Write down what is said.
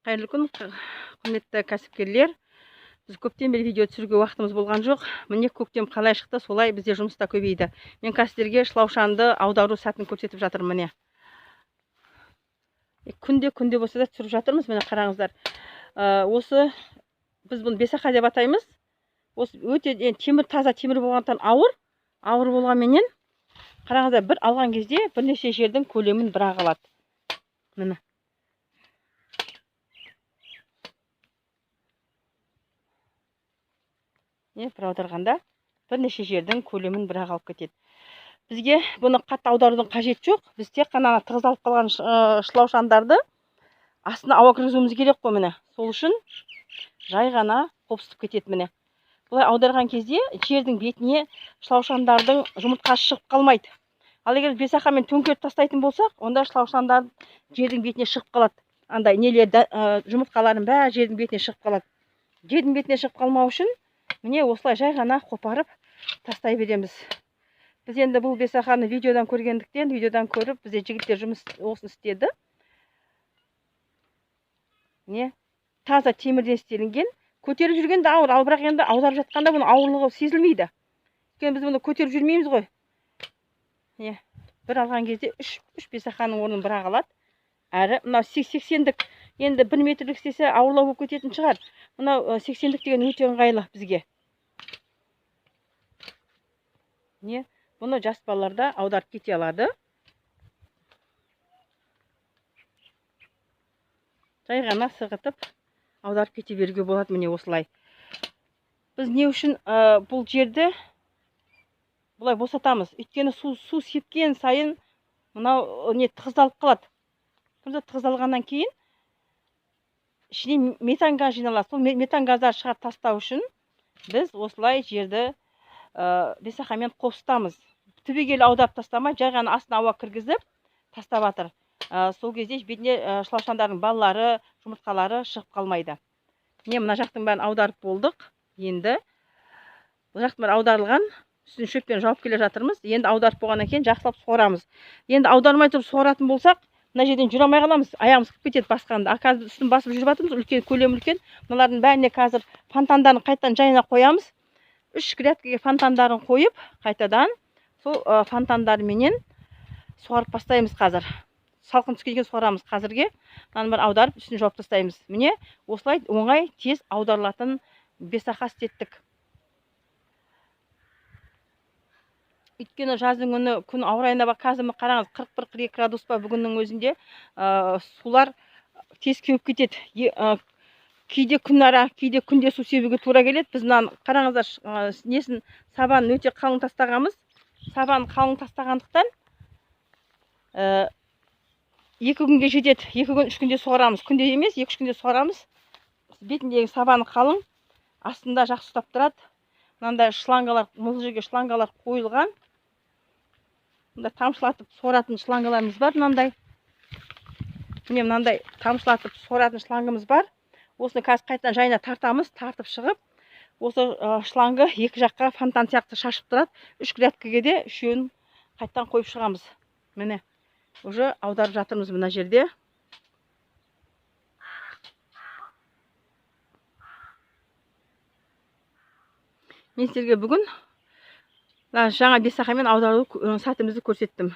Қайырлы күн, құрметті кәсіпкерлер. Біз көптен бері видео түсіруге уақытымыз болған жоқ. Міне көктем қалай шықты, солай бізде жұмыс та көбейді. Мен қазір шылаушанды аудару сәтін көрсетіп жатырмын міне. Күнде болса да түсіріп жатырмыз. Міне қараңыздар. Осы біз бұны бесақа деп атаймыз. Осы өте темір, таза темір болғандықтан ауыр, ауыр болғанменен қараңыздар, бір алған кезде бірнеше жердің көлемін бір-ақ алады. Міне. Не, бір аударғанда бірнеше жердің көлемін бір-ақ алып кетеді. Бізге бұны қатты аударудың қажеті жоқ. Біз тек қана тығыздалып қалған шылаушандарды астына ауа кіргізуіміз керек қой міне. Сол үшін жай ғана қопсытып кетеді міне. Бұлай аударған кезде жердің бетіне шылаушандардың жұмыртқасы шығып қалмайды. Ал егер бесақамен төңкеріп тастайтын болсақ, онда шылаушандар жердің бетіне шығып қалады. Андай нелер, жұмыртқалардың бәрі жердің бетіне шығып қалады. Жердің бетіне шығып қалмау үшін міне осылай жай ғана қопарып тастай береміз. Біз енді бұл бесақаны видеодан көргендіктен, видеодан көріп, бізде жігіттер жұмыс осыны істеді. Міне таза темірден істелінген. Көтеріп жүрген де ауыр, ал бірақ енді аударып жатқанда бұның ауырлығы сезілмейді. Өйткені біз бұны көтеріп жүрмейміз ғой. Міне бір алған кезде үш бесақаның орнын бір-ақ алады. Әрі мынау 80-дік, енді 1 метрлік істесе ауырлау болып кететін шығар. Мынау 80-дік деген өте ыңғайлы бізге. Міне бұны жас балалар да аударып кете алады. Жай ғана сырғытып аударып кете беруге болады міне осылай. Біз не үшін бұл жерді бұлай босатамыз? Өйткені су сепкен сайын мынау не тығыздалып қалады. Тығыздалғаннан кейін ішіне метан газ жиналады. Сол метан газдар шығарып тастау үшін біз осылай жерді бесақамен қопсытамыз. Түбегейлі аударып тастамай, жай ғана астына ауа кіргізіп тастап жатыр. Сол кезде бетіне шылаушандардың балалары, жұмыртқалары шығып қалмайды. Міне мына жақтың бәрін аударып болдық. Енді бұл жақтың бәрі аударылған, үстін шөппен жауып келе жатырмыз. Енді аударып болғаннан кейін жақсылап суарамыз. Енді аудармай тұрып суаратын болсақ, мына жерден жүре алмай қаламыз, аяғымыз кіріп кетеді басқанда. А қазір үстін басып жүріп жатырмыз, үлкен көлем үлкен. Мыналардың бәріне қазір фонтандарын қайтадан жайына қоямыз. 3 грядкаге фонтандарын қойып, қайтадан сол фонтандарменен суарып бастаймыз қазір. Салқын түскеннен кейін суарамыз қазірге. Мынаны бір аударып, үстін жауып тастаймыз. Міне осылай оңай, тез аударылатын бесақа істеттік. Өйткені жаздың күні, күн ауа райына бақ, қазір міне қараңыз, қырық бір, қырық екі градус па бүгіннің өзінде, сулар тез кеуіп кетеді. Кейде күн ара, кейде күнде су себуге тура келеді. Біз мынаны қараңыздар, несін, сабанын өте қалың тастағанбыз. Сабанын қалың тастағандықтан, 2 күнге жетеді. 2 күн, 3 күнде суарамыз. Күнде емес, 2-3 күнде суарамыз. Бетіндегі сабаны қалың, астында жақсы ұстап тұрады. Мынандай шлангалар, бұл жерге шлангалар қойылған. Мында тамшылатып суаратын шлангаларымыз бар мынандай. Міне мынандай тамшылатып суаратын шлангымыз бар. Осыны қазір қайтадан жайына тартамыз, тартып шығып, осы шлангы екі жаққа фонтан сияқты шашып тұрады. 3 грядкаге де үшеуін қайтадан қойып шығамыз. Міне, уже аударып жатырмыз мына жерде. Мен сіздерге бүгін мына жаңа бесақамен аудару сәтімізді көрсеттім.